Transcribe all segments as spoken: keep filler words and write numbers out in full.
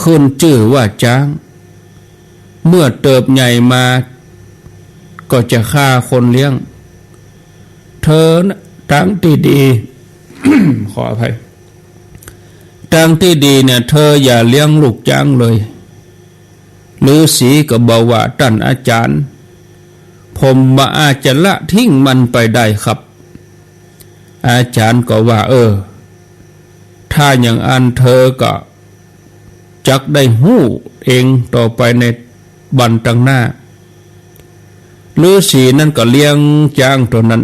ขึ้นจื้อว่าจ๊าง เมื่อเติบใหญ่มา ก็จะฆ่าคนเลี้ยง เธอนะ ตางตี้ดี ขออภัย ตางตี้ดีเนี่ย เธออย่าเลี้ยงลูกจ๊างเลย ฤๅษีก็บอกว่า ต้านอาจ๋ารย์ ผมบ่อาจจะละทิ้งมันไปได้ครับ อาจ๋ารย์ก็ว่า เออ ถ้าอย่างอั้นเธอก็จักได้ฮู้เองต่อไปในบั้นตังหน้า ฤๅษีนั้นก็เลี้ยงจ๊างตั๋วนั้น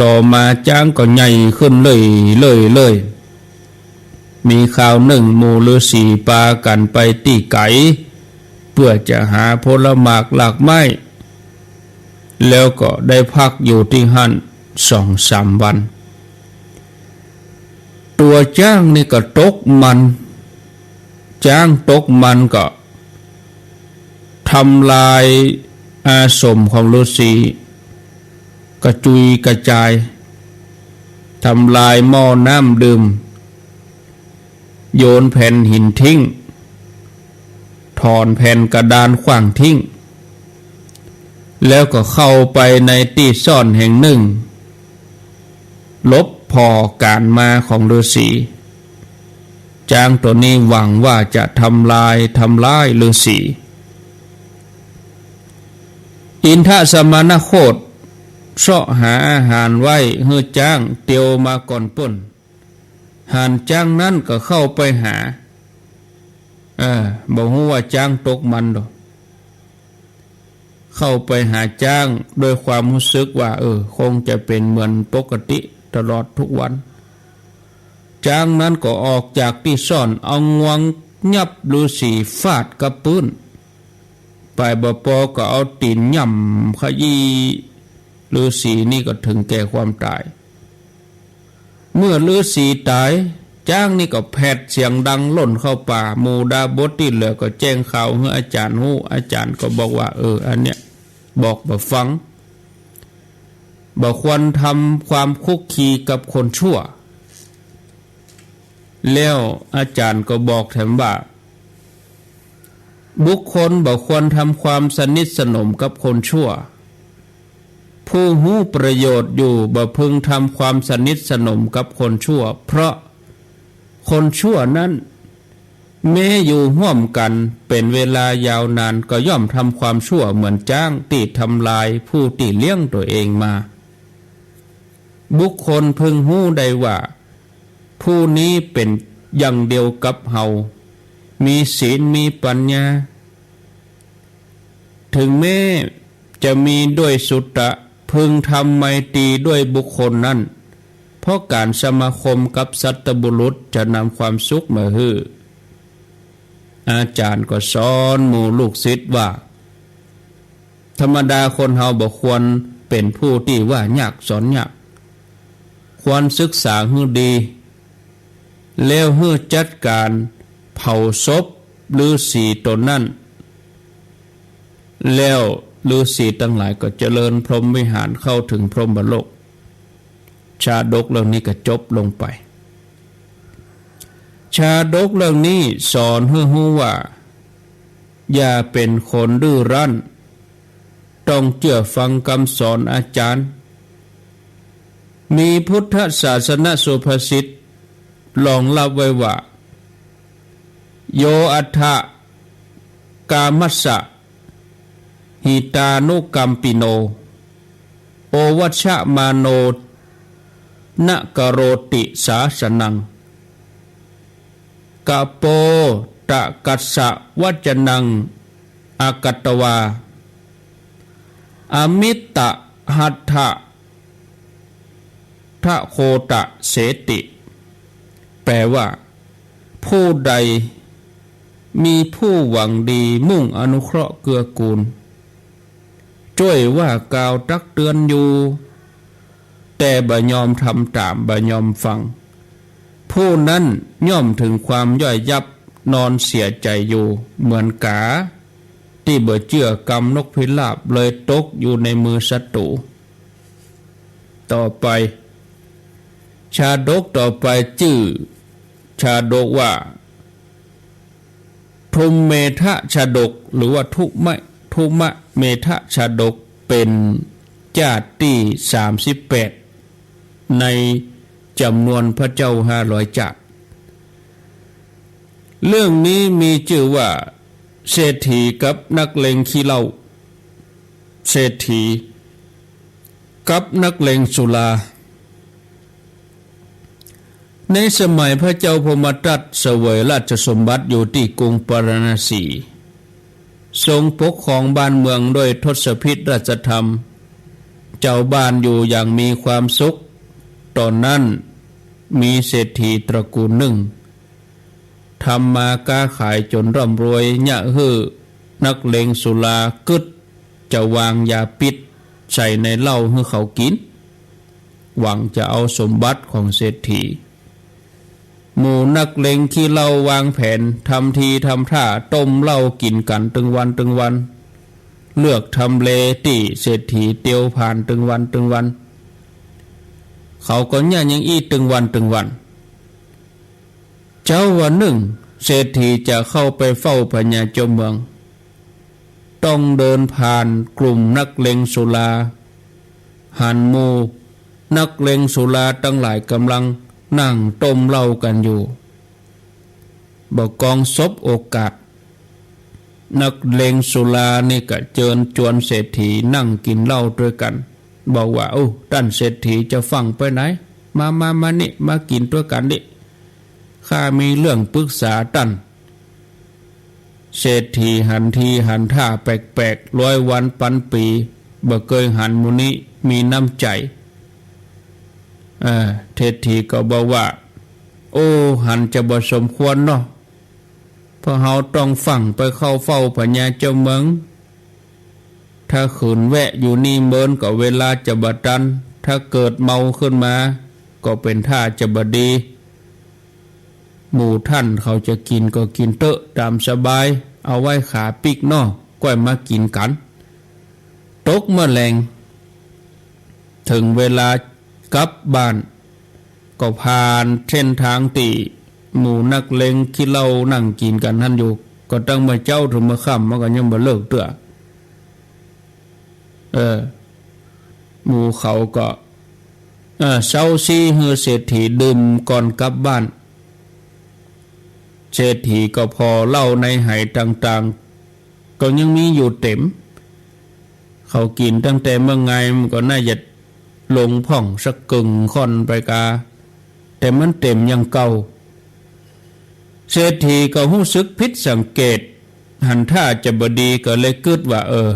ต่อมาจ๊างก็ใหญ่ขึ้นเรื่อยๆ เรื่อยๆ มีคราวนึ่งหมู่ฤๅษีปากั๋นไปตี้ไก๋ เปื้อจะหาผลหมากหลากไม้ แล้วก็ได้พักอยู่ตี้หั้นสองสามวัน ตั๋วจ๊างนี่ก็ตกมัน จ๊างตกมันก็ทำลายอาสมของฤๅษีกระจุยกระจาย ทำลายหม้อน้ำดื่ม โยนแผ่นหินทิ้ง ถอนแผ่นกระดานขว้างทิ้ง แล้วก็เข้าไปในตี้ซ่อนแห่งนึ่ง หลบผ่อก๋านมาของฤๅษี จ๊างตั๋วนี้หวังว่าจะทำลาย ทำร้ายฤๅษี อินทสมณโคตเซาะหาอาหารไว้หื้อจ๊าง เตียวมาก่อนเปิ้น หันจ๊างนั้นก็เข้าไปหา เออ บ่ฮู้ว่าจ๊างตกมันดอก เข้าไปหาจ๊างด้วยความฮู้สึกว่า เออ คงจะเป๋นเหมือนปกติตลอดทุกวัน จ๊างนั้นก็ออกจากตี้ซ่อน เอางวงยับฤๅษีฟาดกับปื๊น ไปบ่ปอก็เอาตี๋นหย่ำขยี้ฤๅษีนี่ก็เถิงแก่ความต๋าย เมื่อฤๅษีต๋าย จ๊างนี่ก็แผดเสียงดังล่นเข้าป่า หมู่ดาบสตี้เหลือก็แจ้งข่าวหื้ออาจ๋ารย์ฮู้ อาจ๋ารย์ก็บอกว่า เออ อันเนี้ยบอกบ่ฟัง บ่ควรทำความคลุกคลีกับคนชั่ว แล้วอาจ๋ารย์ก็บอกแถมว่า บุคคลบ่ควรทำความสนิทสนมกับคนชั่ว ผู้ฮู้ประโยชน์อยู่บ่พึงทำความสนิทสนมกับคนชั่ว เพราะคนชั่วนั้น แม้อยู่ฮ่วมกั๋นเป๋นเวลายาวนาน ก็ย่อมทำความชั่วเหมือนจ๊างตี้ทำลายผู้ตี้เลี้ยงตั๋วเองมา บุคคลพึงฮู้ได้ว่า ผู้นี้เป๋นอย่างเดียวกับเฮา มีศีล มีปัญญา เถิงแม้จะมีด้วยสุตตะ พึงทำไมตรีย์ด้วยบุคคลนั้น เพราะก๋านสมาคมกับสัตบุรุษจะนำความสุขมาหื้อ อาจ๋ารย์ก็สอนหมู่ลูกศิษย์ว่า ธรรมดาคนเฮาบ่ควรเป๋นผู้ตี้ว่ายากสอนยาก ควรศึกษาหื้อดี แล้วหื้อจัดก๋านเผาศพฤๅษีต๋นนั้น แล้วฤๅษีตังหลายก็เจริญพรหมวิหารเข้าเถิงพรหมโลก ชาดกเรื่องนี้ก็จบลงไป ชาดกเรื่องนี้สอนหื้อฮู้ว่า อย่าเป๋นคนดื้อรั้น ต้องเจื้อฟังกำสอนอาจ๋ารย์ มีพุทธศาสนสุภาษิตรองรับไว้ว่า โยอัตถกามัสสะ หิตานุกัมปิโน โอวัชชมาโน นะกะโรติสาสนัง กะโปตะกัสสะวัจจนัง อากัตตวา อมิตตะหัตถะ ทะโคตะเสติ แปลว่า ผู้ใดมีผู้หวังดีมุ่งอนุเคราะห์เกื้อกูล จ้วยว่ากล่าวตักเตือนอยู่ แต่บ่ยอมทำต๋าม บ่ยอมฟัง ผู้นั้นย่อมเถิงความย่อยยับ นอนเสียใจ๋อยู่ เหมือนก๋าตี้บ่เจื้อกำนกพิราบ เลยตกอยู่ในมือศัตรู ต่อไป ชาดกต่อไปจื้อชาดกว่า พรหมเมธชาดก หรือว่าทุมะ ทุมะเมธชาดก เป๋นจาติตี้สามสิบแปด ในจ๋ำนวนพระเจ้าห้าร้อยจาติ เรื่องนี้มีจื้อว่า เศรษฐีกับนักเลงขี้เหล้า เศรษฐีกับนักเลงสุรา ในสมัยพระเจ้าพรหมทัตเสวยราชสมบัติอยู่ตี้กรุงปาราณสี ทรงปกครองบ้านเมืองด้วยทศพิธราชธรรม จาวบ้านอยู่อย่างมีความสุข ต๋อนนั้นมีเศรษฐีตระกูลนึ่ง ทำมาก๊าขายจ๋นร่ำรวย เยียะหื้อนักเลงสุรากึ๊ดจะวางยาพิษใส่ในเหล้าหื้อเขากิ๋น หวังจะเอาสมบัติของเศรษฐี หมู่นักเลงขี้เหล้าวางแผน ทำทีทำท่าต้มเหล้ากิ๋นกั๋นตึงวันตึงวัน เลือกทำเลตี้เศรษฐีเตียวผ่านตึงวันตึงวัน เขาก็เยียะอย่างอี้ตึงวันตึงวัน เจ๊าวันนึ่ง เศรษฐีจะเข้าไปเฝ้าพญาเจ้าเมือง ต้องเดินผ่านกลุ่มนักเลงสุรา หันหมู่นักเลงสุราตังหลายก่ำลังนั่งต้มเหล้ากั๋นอยู่ บ่ากองสบโอกาส นักเลงสุรานี่ก็เจิญจวนเศรษฐีนั่งกิ๋นเหล้าตวยกั๋น บอกว่า โอ้ ต้านเศรษฐีจะฟั่งไปไหน มา มา มานี่ มากิ๋นตวยกั๋นนี่ ข้ามีเรื่องปึกษาต้าน เศรษฐีหันทีหันท่าแปลกๆ ร้อยวันปันปี๋ บ่เกยหันหมู่นี้ มีน้ำใจ๋ เออ เศรษฐีก็บอกว่า โอ้ หันจะบ่สมควรเนาะ เพราะเฮาต้องฟั่งไปเข้าเฝ้าพญาเจ้าเมือง ถ้าขืนแวะอยู่นี่เมินก็เวลาจะบ่ตัน ถ้าเกิดเมาขึ้นมาก็เป๋นท่าจะบ่ดี หมู่ต้านเขาจะกิ๋นก็กิ๋นเต๊อะต๋ามสบาย เอาไว้ขาปิ๊กเนาะ ก้อยมากิ๋นกั๋น ตกเมื่อแลง เถิงเวลากลับบ้าน ก็ผ่านเส้นตางตี้หมู่นักเลงขี้เหล้านั่งกิ๋นกั๋นหั้นอยู่ ก็ตั้งเมื่อเจ๊าเถิงเมื่อค่ำมันก็ยังบ่เลิกเตื้อ เออ หมู่เขาก็ เออ เซ้าซี้หื้อเศรษฐีดื่มก่อนกลับบ้าน เศรษฐีก็ผ่อเหล้าในไหต่างๆ ก็ยังมีอยู่เต๋ม เขากิ๋นตั้งแต่เมื่อไงมันก็น่าจะลงพ่องสักกึ่งข้อนไปกา แต่มันเต๋มอย่างเก่า เศรษฐีก็ฮู้สึกผิดสังเกต หันท่าจะบ่ดี ก็เลยกึ๊ดว่า เออ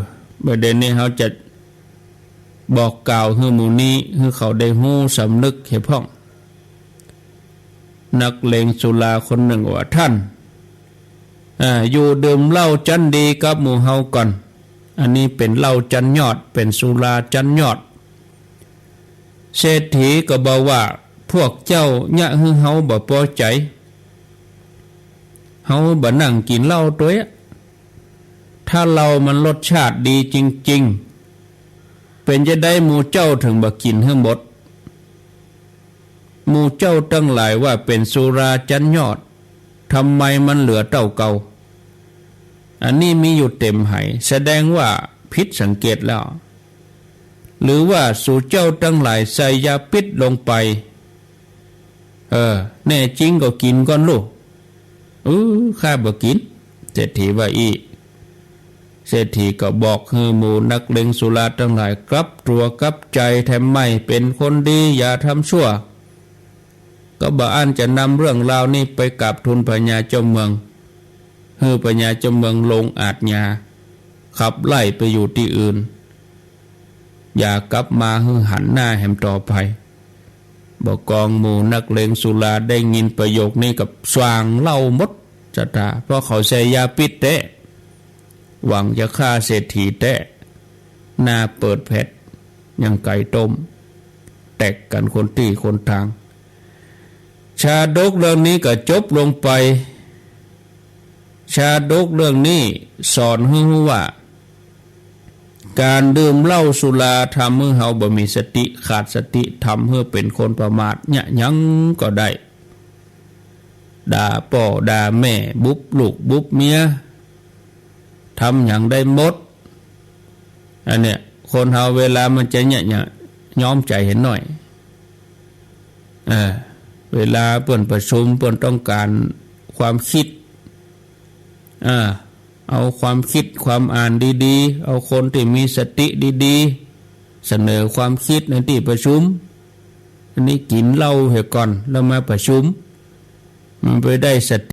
บ่าเดี่ยวนี้เฮาจะบอกกล่าวหื้อหมู่นี้ หื้อเขาได้ฮู้สำนึกเหียพ่อง นักเลงสุราคนนึ่งว่า ต้าน อ่า อยู่ดื่มเหล้าจั้นดีกับหมู่เฮาก่อน อันนี้เป๋นเหล้าจั้นยอด เป๋นสุราจั้นยอด เศรษฐีก็บอกว่า พวกเจ้าเยียะหื้อเฮาบ่ปอใจ๋ เฮาบ่นั่งกิ๋นเหล้าตวย ถ้าเหล้ามันรสชาติดีจริงๆ เป๋นจาใดหมู่เจ้าเถิงบ่กิ๋นหื้อหมด หมู่เจ้าตังหลายว่าเป๋นสุราจั้นยอด ทำไมมันเหลือเต้าเก่า อันนี้มีอยู่เต๋มไห แสดงว่าผิดสังเกตแล้ว หรือว่าสูเจ้าตังหลายใส่ยาพิษลงไป เออ แน่จริงก็กิ๋นก่อนลูก เออ ข้าบ่กิ๋น เศรษฐีว่าอี้ เศรษฐีก็บอกหื้อหมู่นักเลงสุราตังหลายกลับตั๋วกลับใจ๋แถมใหม่ เป๋นคนดี อย่าทำชั่ว ก็บ่อั้นจะนำเรื่องราวนี้ไปกราบทูลพญาเจ้าเมือง หื้อพญาเจ้าเมืองลงอาชญา ขับไล่ไปอยู่ตี้อื่น อย่ากลับมาหื้อหันหน้าแหมต่อไป บ่ากองหมู่นักเลงสุราได้ยินประโยคนี้ก็ส่างเหล้าหมดศรัทธา เพราะเขาใส่ยาพิษแต๊ หวังจะฆ่าเศรษฐีแต๊ หน้าเปิดแผด ยังไก่ต้ม แตกกั๋นคนตี้คนตาง ชาดกเรื่องนี้ก็จบลงไป ชาดกเรื่องนี้สอนหื้อฮู้ว่า ก๋านดื่มเหล้าสุราทำหื้อเฮาบ่มีสติ ขาดสติ ทำหื้อเป๋นคนประมาท เยียะหยังก็ได้ ด่าป้อด่าแม่ บุบลูกบุบเมีย ทำหยังได้หมด อันเนี้ย คนเฮาเวลามันจะเยียะเนี่ย ย้อมใจ๋เหียหน้อย เออ เวลาเปิ้นประชุม เปิ้นต้องก๋านความกึ๊ด อ่า เอาความกึ๊ดความอ่านดีๆ เอาคนตี้มีสติดีๆ เสนอความกึ๊ดในตี้ประชุม อันนี้กิ๋นเหล้าเหียก่อน แล้วมาประชุม มันไปได้สติ